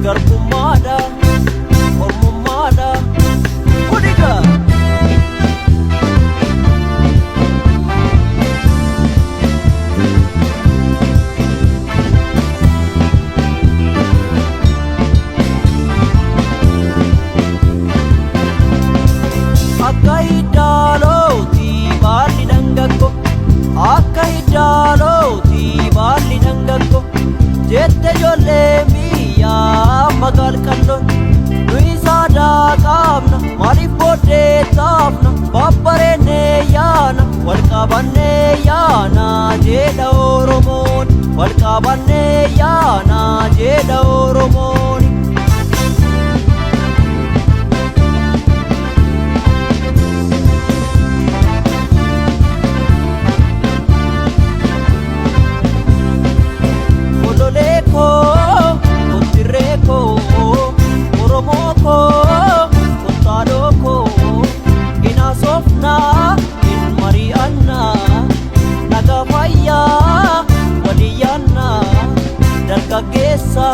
Garbummaadha, ormummaadha, godhigaa. Akka hiddaalooti baalli dhangaggo, akka hiddaalooti baalli dhangaggo, jette ijoolleen biyyaa magaal qal'oon. Nuyi saadaa qaabna, maaliif booddee taafna, babbareennee yaana, wal qabannee yaana jedha Oromoon, wal qabannee yaana jedha Oromoon. Ololee koo, kottirree koo, Oromoo koo, kottaadhoo koo, hin haasofnaa, hin mari'annaa, nagaa fayyaa, walii yaannaa, dargaggeessa.